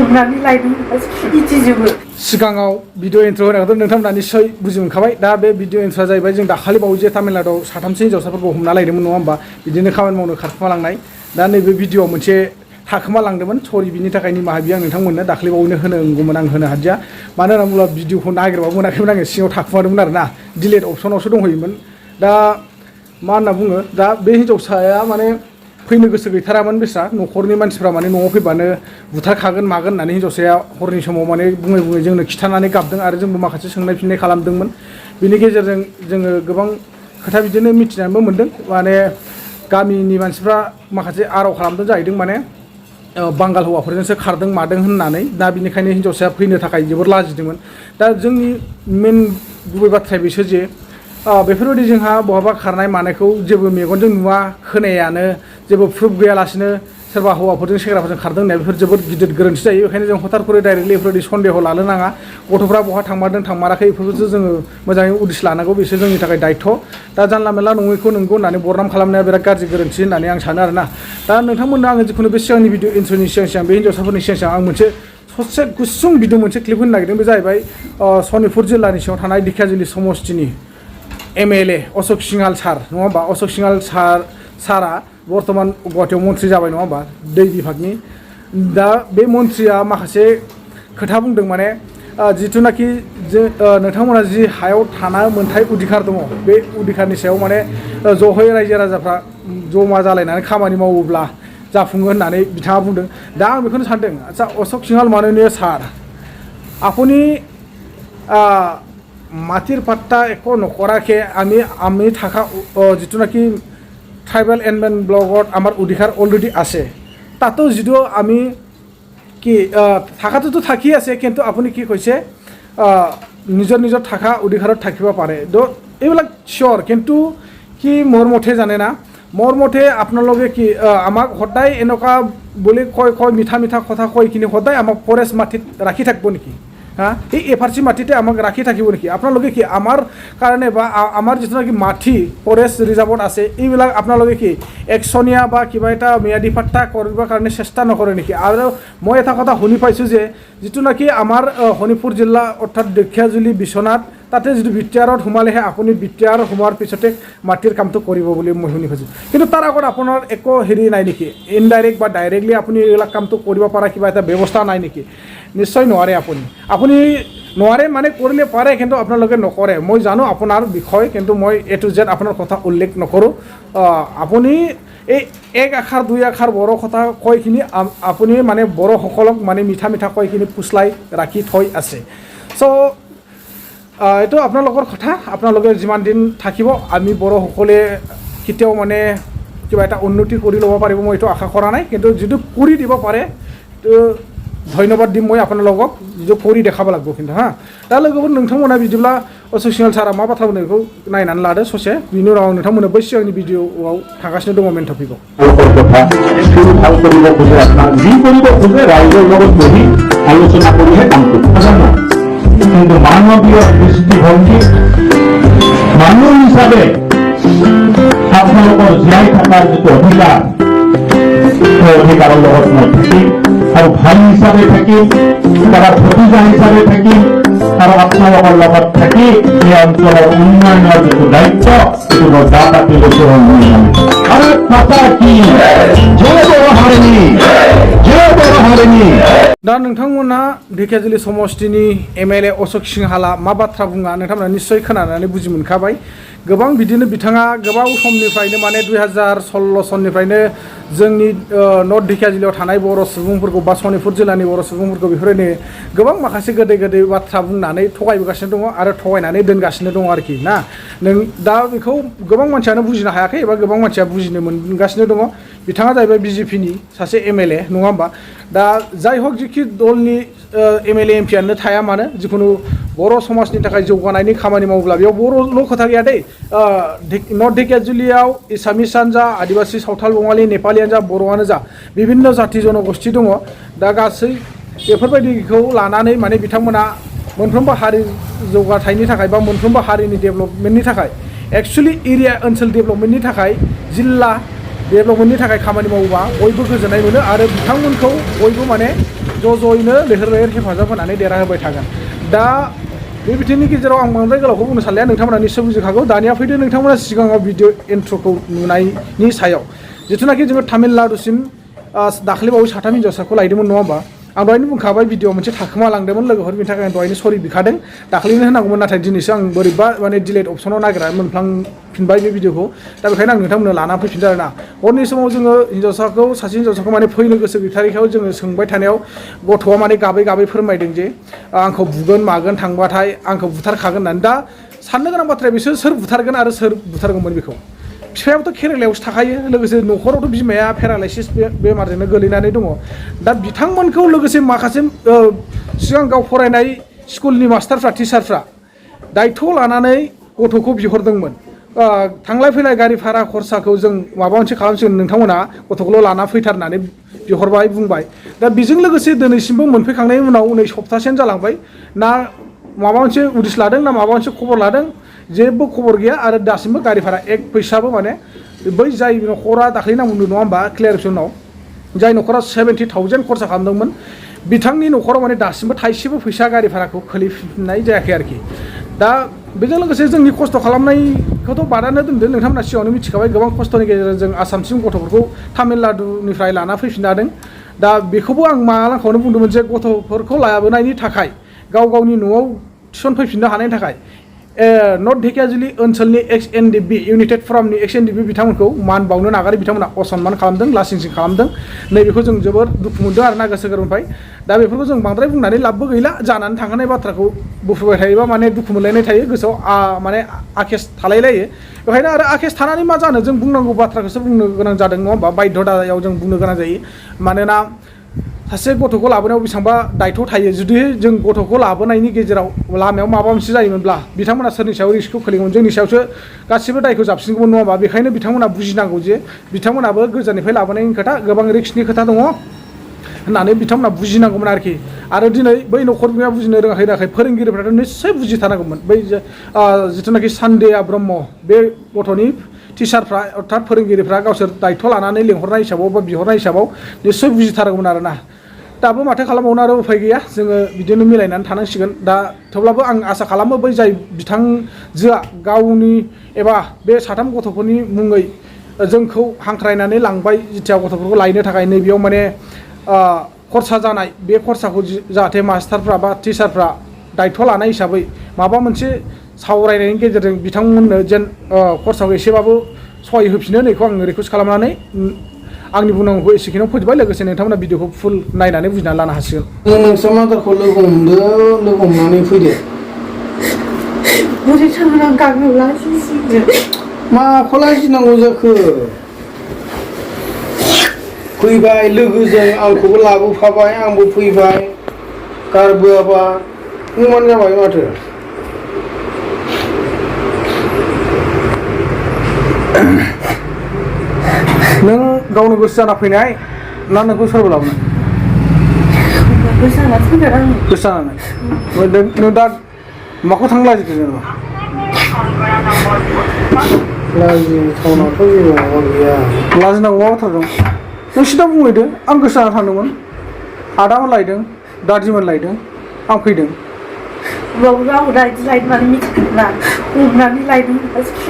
बुंनानै लायदों इदिजोबो सिगाङाव भिडिअ इन्ट्र होनायावथ' नोंथांमोना निस्सय बुजि मोनखाबाय दा बे भिडिअ इन्ट्रआ जाहैबाय जों दाखालि बावैसो तामिलनाडुआव साथामसो हिन्जावसाफोरखौ हमना लायदोंमोन नङा होमबा बिदिनो खामानि मावनो खारखोमालांनाय दा नैबे भिडिअआव मोनसे थाखोमालांदोंमोन सरि बिनि थाखाय निमाहा बियो आं नोंथांमोननो दाखालि बावैनो होनांगौमोन आं होनो हादिया मानो होनना बुङोब्ला भिडिअखौ नागिरबाबो मोनाखैमोन आङो सिङाव थाखोमादोंमोन आरोना डिलेट अपसनावसो दंहैयोमोन दा मा होनना बुङो दा बे हिन्जावसाया माने फैनो गोसो गैथारामोन बेस्रा न'खरनि मानसिफ्रा माने न'आव फैबानो बुथारखागोन मागोन होननानै हिन्जावसाया हरनि समाव माने बुङै बुङै जोंनो खिथानानै गाबदों आरो जोंबो माखासे सोंनाय फिननाय खालामदोंमोन बिनि गेजेरजों जोङो गोबां खोथा बिदिनो मिथिनानैबो मोनदों माने गामिनि मानसिफ्रा माखासे आराव खालामदों जाहैदों माने बांगाल हौवाफोरजोंसो खारदों मादों होननानै दा बिनिखायनो हिन्जावसाया फैनो थाखाय जोबोर लाजिदोंमोन दा जोंनि मेन गुबै बाथ्राया बेसो जे बेफोरबायदि जोंहा बहाबा खारनाय मानायखौ जेबो मेगनजों नुवा खोनायानो जेबो प्रुफ गैयालासिनो सोरबा हौवाफोरजों सेंग्राफोरजों खारदों होननाय बेफोर जोबोद गिदिर गोरोन्थि जायो बेखायनो जों हथात करे डाइरेक्टलि बेफोरबायदि सन्देह लानो नाङा गथ'फ्रा बहा थांमारदों थांमाराखै बेफोरखौसो जोङो मोजाङै उदिस लानांगौ बिसोर जोंनि थाखाय दायथ' दा जानला मेनला नङैखौ नंगौ होननानै बरनाम खालामनाया बिराद गाज्रि गोरोन्थि होननानै आं सानो आरोना दा नोंथांमोननो आङो जिखुनु बे सिगांनि भिडिअ इन्ट्र'नि सिगां बे हिन्जावसाफोरनि सिगां आं मोनसे ससे गुसुं भिडिअ मोनसे क्लिप होनो नागिरदों बे जाहैबाय सनितपुर जिल्लानि सिङाव थानाय धेकियाजुलि समस्तिनि MLA अशोक सिंहाल सार नङा होमबा अशोक सिंहाल सारा बर्तमान गुवाहाटीयाव मन्थ्रि जाबाय नङा होमबा दै बिभागनि दा बे मन्थ्रिया माखासे खोथा बुंदों माने जिथुनाखि नोंथांमोना जि हायाव थाना मोनथाय अधिकार दङ बे अधिकारनि सायाव माने ज'है रायजो राजाफ्रा जमा जालायनानै खामानि मावोब्ला जाफुङो होननानै बिथाङा बुंदों दा आं बेखौनो सानदों आচ্ছা अशोक सिंहाल माननीय सार আপুনি মাটিৰ পাট্টা একো নকৰাকে আমি থাকা যিটোনাকি ট্ৰাইবেল এনমেণ্ট ব্লকত আমাৰ অধিকাৰ অলৰেডি আছে তাতো যদিও আমি কি থাকাটোতো থাকি আছে কিন্তু আপুনি কি কৈছে নিজৰ নিজৰ থাকা অধিকাৰত থাকিব পাৰে তো এইবিলাক চিয়'ৰ কিন্তু কি মোৰ মতে জানে না মোৰ মতে আপোনালোকে কি আমাক সদায় এনেকুৱা বুলি কয় মিঠা মিঠা কথা কৈ কিনি সদায় আমাক ফৰেষ্ট মাটিত ৰাখি থাকিব নেকি এই এফআরসি মাটিতে আমাক রাখি থাকিব নেকি আপোনালোকে কি আমাৰ কাৰণে বা আমাৰ যিটো মাটি ফৰেষ্ট ৰিজাৰ্ভত আছে এইবিলাক আপোনালোকে কি একশনীয়া বা কিবা এটা ম্যাদী পাট্টা কৰিবৰ কাৰণে চেষ্টা নকৰে নেকি আৰু মই এটা কথা শুনি পাইছোঁ যে যিটো নাকি আমাৰ শোণিতপুৰ জিলা অৰ্থাৎ ঢেকিয়াজুলি বিশ্বনাথ তাতে যিটো বিটিআৰত সোমালেহে আপুনি বিটিআৰ সোমোৱাৰ পিছতে মাটিৰ কামটো কৰিব বুলি মই শুনি পাইছোঁ কিন্তু তাৰ আগত আপোনাৰ একো হেৰি নাই নেকি ইনডাইৰেক্ট বা ডাইৰেক্টলি আপুনি এইবিলাক কামটো কৰিব পৰা কিবা এটা ব্যৱস্থা নাই নেকি নিশ্চয় নোৱাৰে আপুনি নোৱাৰে মানে কৰিলে পাৰে কিন্তু আপোনালোকে নকৰে মই জানো আপোনাৰ বিষয় কিন্তু মই এ টু জেড আপোনাৰ কথা উল্লেখ নকৰোঁ আপুনি এই এক আখৰ দুই আখৰ বড়ো কথা কৈখিনি আপুনি মানে বড়োসকলক মানে মিঠা মিঠা কৈখিনি ফুচলাই ৰাখি থৈ আছে চ' এইটো আপোনালোকৰ কথা আপোনালোকে যিমান দিন থাকিব আমি বড়োসকলে কেতিয়াও মানে কিবা এটা উন্নতি কৰি ল'ব পাৰিব মই এইটো আশা কৰা নাই কিন্তু যিটো কৰি দিব পাৰে ধন্যবাদ দিম মই আপোনালোকক যিটো কৰি দেখাব লাগিব কিন্তু তাৰ লগতে नोंथांमोना बिदिब्ला अशोक सिंहाल सारा मा बाथ्रा बुंनो बेखौ नायनानै लादो ससे बिनि उनाव नोंथांमोननो बै सिगांनि भिडिअआव थागासिनो दङ मेन टपिकआव আলোচনা কৰিহে কাম কৰিব কিন্তু মানৱীয় দৃষ্টিভংগী মানুহ হিচাপে আপোনালোকৰ জীয়াই থকাৰ যিটো অধিকাৰ সেই অধিকাৰৰ লগত মই থাকিম আৰু ভাই হিচাপে থাকিম তাৰ ভতিজা হিচাপে থাকিম আৰু আপোনালোকৰ লগত থাকি এই অঞ্চলৰ উন্নয়নৰ যিটো দায়িত্ব সেইটো মই দা পাতি লৈছোঁ আৰু কথা কি दा नोंथांमोना धेकियाजुलि समस्तिनि MLA अशोक सिंहाला मा बाथ्रा बुङा नोंथांमोना निश्चय खोनानानै बुजि मोनखाबाय गोबां बिदिनो बिथाङा गोबाव समनिफ्रायनो माने 2016 सननिफ्रायनो जोंनि नर्थ धेकियाजुलियाव थानाय बर' सुबुंफोरखौ बा सनितपुर जिल्लानि बर' सुबुंफोरखौ बेफोरबायदिनो गोबां माखासे गोदै गोदै बाथ्रा बुंनानै थगायबोगासिनो दङ आरो थगायनानै दोनगासिनो दङ आरोखि ना नों दा बेखौ गोबां मानसियानो बुजिनो हायाखै एबा गोबां मानसिया बुजिनो मोनगासिनो दङ बिथाङा जाहैबाय बिजेपिनि सासे MLA नङा होमबा दा जाय हक जिखि दलनि MLA MPयानो थाया मानो जिखुनु बर' समाजनि थाखाय जौगानायनि खामानि मावोब्ला बेयाव बर'ल' खोथा गैया दै नर्थ धेकियाजुलियाव एसामिसानो जा आदिबासि सावथाल बङालि नेपालियानो जा बर'आनो जा बिभिन्न जाथि जनगोष्ठी दङ दा गासै बेफोरबायदिखौ लानानै माने बिथांमोना मोनफ्रोमबो हारि जौगाथायनि थाखाय बा मोनफ्रोमबो हारिनि डेभेलपमेन्टनि थाखाय एक्चुअलि एरिया ओनसोल डेभेलपमेन्टनि थाखाय जिल्ला डेभेलपमेन्टनि थाखाय खामानि मावोबा बयबो गोजोननाय मोनो आरो बिथांमोनखौ बयबो माने ज'यैनो लैहोर लैहोर हेफाजाब होनानै देरहाहोबाय थागोन दा बे बिथिंनि गेजेराव आं बांद्राय गोलावखौ बुंनो सानलिया नोंथांमोना निश्चय बुजिखागौ दानिया फैदो नोंथांमोना सिगाङाव भिडिअ इन्ट्र'खौ नुनायनि सायाव जिथुनाखि जोङो तामिलनाडुसिम दाखालिबावै साथाम हिन्जावसाखौ लायदोंमोन नङा होमबा आं दहायनो बुंखाबाय भिडिअ मोनसे थाखोमा लांदोंमोन लोगोफोर बिनि थाखाय आं दहायनो सरि बिखादों दाखालिनो होनांगौमोन नाथाय दिनैसो आं बोरैबा माने डिलेट अपसनाव नागिरनानै मोनफ्लांफिनबाय बे भिडिअखौ दा बेखायनो आं नोंथांमोननो लाना फैफिनदों आरोना हरनि समाव जोङो सासे हिन्जावसाखौ माने फैनो गोसो गैथारिखायाव जोङो सोंबाय थानायाव गथ'आ माने गाबै गाबै फोरमायदों जे आंखौ बुगोन मागोन थांबाथाय आंखौ बुथारखागोन होननानै दा साननो गोनां बाथ्राया बिसोर सोर बुथारगोन आरो सोर बुथारगौमोन बेखौ बिफायाबोथ' केरेलायावसो थाखायो लोगोसे न'खरावथ' बिमाया पेरालाइसिस बेमारजोंनो गोलैनानै दङ दा बिथांमोनखौ लोगोसे माखासे सिगां गाव फरायनाय स्कुलनि मास्टारफ्रा टिचारफ्रा दायथ' लानानै गथ'खौ बिहरदोंमोन थांलाय फैलाय गारि भारा खरसाखौ जों माबा मोनसे खालामसिगोन नोंथांमोना गथ'खौल' लाना फैथारनानै बिहरबाय बुंबाय दा बेजों लोगोसे दिनैसिमबो मोनफैखांनायनि उनाव नै सप्तासेनो जालांबाय ना माबा मोनसे उदिस लादों ना माबा मोनसे खबर लादों जेबो खबर गैया आरो दासिमबो गारि भारा एक फैसाबो माने बै जाय न'खरा दाख्लै नाम बुंदों नङा होमबा क्लियारेसनाव जाय न'खरा 70,000 खरसा खालामदोंमोन बिथांनि न'खराव माने दासिमबो थाइसेबो फैसा गारि भाराखौ खोलैफिननाय जायाखै आरोखि दा बेजों लोगोसे जोंनि खस्थ' खालामनायखौथ' बादानो दोनदों नोंथांमोना सिगाङावनो मिथिखाबाय गोबां खस्थ'नि गेजेरजों जों आसामसिम गथ'फोरखौ तामिलनाडुनिफ्राय लाना फैफिननो हादों दा बेखौबो आं मालांखौनो बुंदोंमोन जे गथ'फोरखौ लाबोनायनि थाखाय गाव गावनि न'आव थिसनफैफिननो हानायनि थाखाय नर्थ धेकियाजुलि ओनसोलनि XNDB इउनाइटेड फरामनि XNDB बिथांमोनखौ मान बावनो नागारै बिथांमोना असनमान खालामदों लासिंसिं खालामदों नैबेखौ जों जोबोर दुखु मोनदों आरोना गोसो गोरबोनिफ्राय दा बेफोरखौ जों बांद्राय बुंनानै लाबबो गैला जानानै थांखानाय बाथ्राखौ बुफुबाय थायोबा माने दुखु मोनलायनाय थायो गोसोआव माने आखेस थालायलायो बेखायनो आरो आखेस थानानै मा जानो जों बुंनांगौ बाथ्राखौसो बुंनो गोनां जादों नङा होमबा बाध्यतायाव जों बुंनो गोनां जायो मानोना सासे गथ'खौ लाबोनायाव बेसेबांबा दायथ' थायो जुदि जों गथ'खौ लाबोनायनि गेजेराव लामायाव माबा मोनसे जायोमोनब्ला बिथांमोना सोरनि सायाव रिस्कखौ खोलैगौमोन जोंनि सायावसो गासिबो दायखौ जाबसिनगौमोन नङा होमबा बेखायनो बिथांमोना बुजिनांगौ जे बिथांमोनाबो गोजाननिफ्राय लाबोनायनि खोथा गोबां रिस्कनि खोथा दङ होननानै बिथांमोना बुजिनांगौमोन आरोखि आरो दिनै बै न'खर बिमाया बुजिनो रोङाखै फोरोंगिरिफ्राथ' निस्सय बुजिथारनांगौमोन बै जिथुनाखि सान्देया ब्रह्म बे गथ'नि टिचारफ्रा अर्थात फोरोंगिरिफ्रा गावसोर दायथ' लानानै लेंहरनाय हिसाबाव बा बिहरनाय हिसाबाव निस्सय बुजिथारगौमोन आरोना दाबो माथो खालामबावनो आरो उफाय गैया जोङो बिदिनो मिलायनानै थानांसिगोन दा थेवब्लाबो आं आसा खालामो बै जाय बिथांजोआ गावनि एबा बे साथाम गथ'फोरनि मुङै जोंखौ हांख्रायनानै लांबाय जिथिया गथ'फोरखौ लायनो थाखाय नैबेयाव माने खरसा जानाय बे खरसाखौ जाहाथे मास्टारफ्रा बा टिचारफ्रा दायथ' लानाय हिसाबै माबा मोनसे सावरायनायनि गेजेरजों बिथांमोननो जेन खरसाखौ एसेबाबो सहाय होफिनो नैखौ आं रिकुवेस्ट खालामनानै आंनि बुंनांगौखौ एसेखिनियाव फोजोबबाय लोगोसे नोंथांमोना भिडिअखौ फुल नायनानै बुजिनानै लानो हासिगोन नोंस्रा मादारखौ लोगो हमनानै फैदो बोरै थांनो आं गामियाव लाजिसिगोन माखौ लाजिनांगौ जाखो फैबाय लोगोजों आंखौबो लाबोफाबाय आंबो फैबाय गारबोआबा बुंबानो जाबाय माथो नों गावनो गोसो जाना फैनाय ना नोंखौ सोरबा लाबोनाय गोसो जाना फैदों आं गोसो जानानै नों दा माखौ थांनो लाजिदों जेनेबा लाजिथावनाथ' जेबो माबा गैया लाजिनांगौ मा बाथ्रा दं नों सिदा बुंहैदो आं गोसो जाना थांदोंमोन आदामोन लायदों दादिमोन लायदों आं फैदों रावबो लायदों माने मिथिला हमनानै लायदों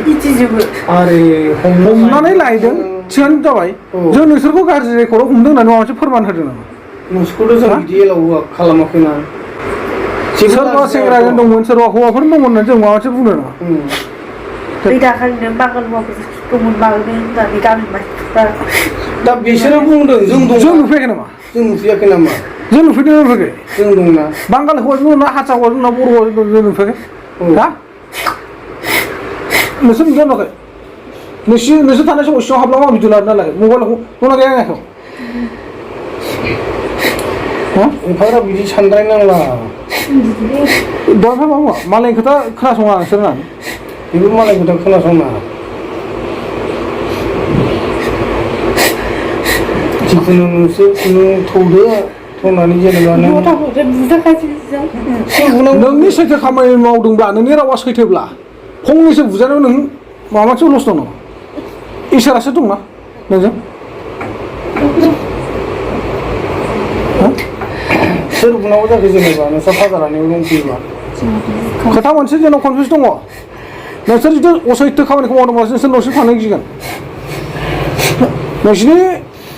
मिथिजोबो आरे हमनानै लायदों थिगानो जाबाय जों नोंसोरखौ गाज्रि रेकर्डआव हमदों होननानै माबा मोनसे फोरमान होदों नामा नोंसोरखौथ' जों बिदि एलाव खालामाखैना सोरबा सेंग्राजों दंमोन सोरबा हौवाफोर दंमोन होननानै जों माबा मोनसे बुंदों नामा बै दाखालिनो बांगाल हौवाफोर दंमोन माबादों होननानै गामिनि मानसिफ्रा दा बिसोरो बुंदों जों नुफैयाखै नामा जों नुफैयाखै नामा जों नुफैदों नुफैयाखै जों दंना बांगाल हौवाजों ना हारसा हौवाजों ना बर' हौवाजों जों नुफैयाखै हा नोंसोर नुदों नुवाखै नोंसोर थानाय समाव सिङाव हाबलाङा मा भिडिअ लादों नालाय मबाइलखौ दंना गैया आंखौ एफाग्राब बिदि सानद्रायनांला दहायनिफ्राय मा मालायनि खोथा खोनासङा नोंसोर ना बेबो मालाय खोथा खोनासंना जिखुनु नों थौदो थौनानै जेनेबा नोंनि सैथो खामानि मावदोंब्ला नोंनि रावा सैथोब्ला फंनैसो बुजानायाव नों माबा मोनसे लस दं नामा इसोरासो दंना नोंजों सोर बुनांगौ जाखो जेनेबा नोंस्रा फाजा लानायाव दंफैयोबा खोथा मोनसे जोंनाव कनफिउस दङ नोंसोर जुदि असैथो खामानिखौ मावदोंब्ला नोंसोर न'सिम थांनो गिगोन नोंसिनि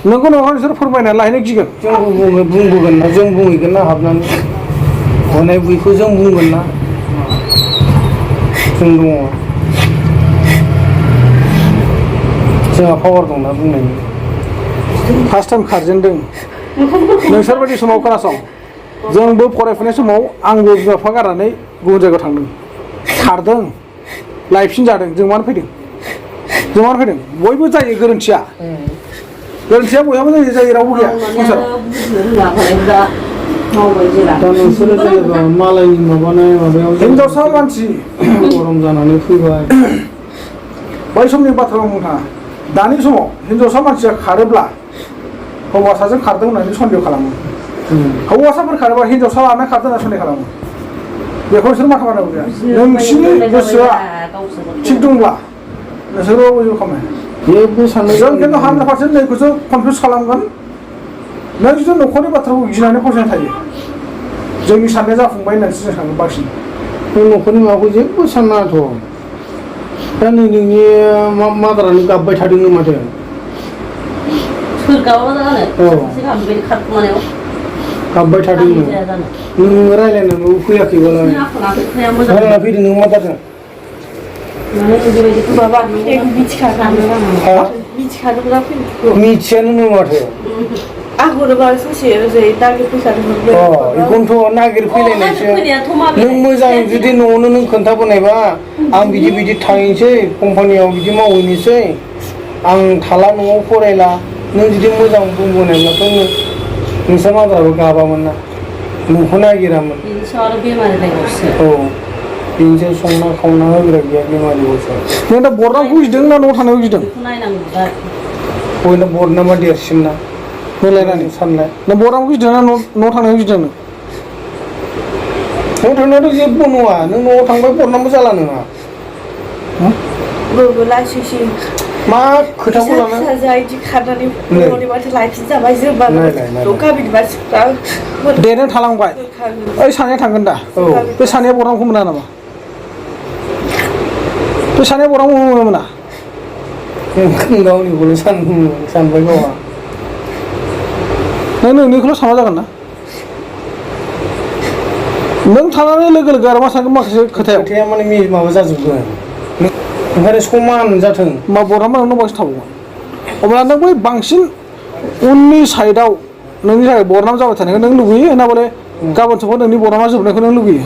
नोंगौ नङा नोंसोर फोरमायनानै लाहैनो गिगोन जोंबो बुंबोगोन ना जों बुंहैगोन ना हाबनानै हनाय बुयैखौ जों बुंगोन ना जों दङ जोंहा पावार दंना बुंनायनि फार्स्ट टाइम खारजेनदों नोंसोर बायदि समाव खोनासं जोंबो फरायफुनाय समाव आंबो बिमा बिफा गारनानै गुबुन जायगायाव थांदों खारदों लायफिनजादों जों मानो फैदों बयबो जायो गोरोन्थिया बयहाबो जायो रावबो गैया दा नोंसोरो जेनेबा मालायनि माबानाय माबायाव हिनजावसा मानसि गरम जानानै फैबाय बै समनि बाथ्रा बुंनो थाङा दानि समाव हिनजावसा मानसिया खारोब्ला हौवासाजों खारदों होननानै सन्देह खालामो हौवासाफोर खारोबा हिनजावसा लाना खारदों होनना सन्देह खालामो बेखौ नोंसोर माथा माथाबो गैया नोंसिनि गोसोआ थिग दंब्ला नोंसोरो उजुर खालामो जेबो साननो जों खिन्थु 100% नैखौसो कनफिउस खालामगोन नों जुदि न'खरनि बाथ्राखौ गिनानै फसायना थायो जोंनि साननाया जाफुंबाय होननानैसो जों सानो बांसिन नों न'खरनि माबाखौ जेबो साननाङाथ' दा नै नोंनि मादारानो गाबबाय थादोंनो माथो सोर गाबा जानो बेबायदि खारखुमानायाव गाबबाय थादोंनो नों रायज्लायनांगौ फैयाखैबालाय रायज्लायना फैदों नों मादारजों मिथियानो नों माथो बेखौनोथ' नागिरफैलायनायसो नों मोजां जुदि न'आवनो नों खोन्थाबोनायबा आं बिदि थाहैनोसै कम्पानियाव बिदि मावहैनोसै आं थाला न'आव फरायला नों जुदि मोजां बुंबोनायब्लाथ' नोंस्रा मादाराबो गाबामोन ना नोंखौ नागिरामोन औ बेनिसो संना खावना होग्रा गैया बेमारिखौसो नों दा बरनामखौ गिदों ना न'आव थानायाव गिदों बयना बरनामा देरसिन ना होलायनानै सानलाय नों बरनामखौ गिदों ना न'आव थानायाव गिदों नों न'आव थांनायाथ' जेबो नङा नों न'आव थांबाय बरनामबो जाला नोंहा मा खोथाखौ दे नों थालांबाय ओइ सानैया थांगोन दा बे सानैया बरनामखौ मोना नामा बे सानैया बरनामखौ मोना गावनिखौल' सानबाय गावहा नों नोंनिखौल' सानबा जागोन ना नों थानानै लोगो लोगो आरो मा सानगोन माखासे खोथाया माने माबा जाजोबगोन ओंखायनो समान जाथों मा बरनामा नोंनाव बांसिन थाबावगोन अब्ला नों बै बांसिन उननि साइडआव नोंनि थाखाय बरनाम जाबाय थानायखौ नों लुबैयो ना बले गाबोन समाव नोंनि बरनामा जोबनायखौ नों लुबैयो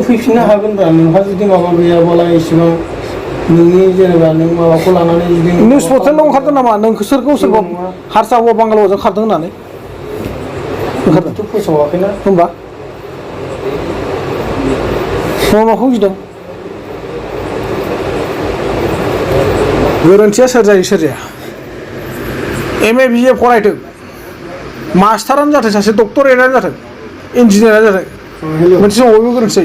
फैफिननो हागोनब्रा नोंहा जुदि माबा गैयाबालाय इसेबां नोंनि जेनेबा नों माबाखौ लानानै जुदि निउस पर्टेलाव ओंखारदों नामा नों सोरखौ सोरबा हारसा हौवा बांगाल हौवाजों खारदों होननानै ओंखारदोंथ' फोसावाखैना होनबा माखौ गिदों गोरोन्थिया सोर जायो सोर जाया MA BA फरायथों मास्टारानो जाथों सासे डक्टरेटआनो जाथों इन्जिनियारानो जाथों मोनसे समाव बयबो गोरोन्थि जायो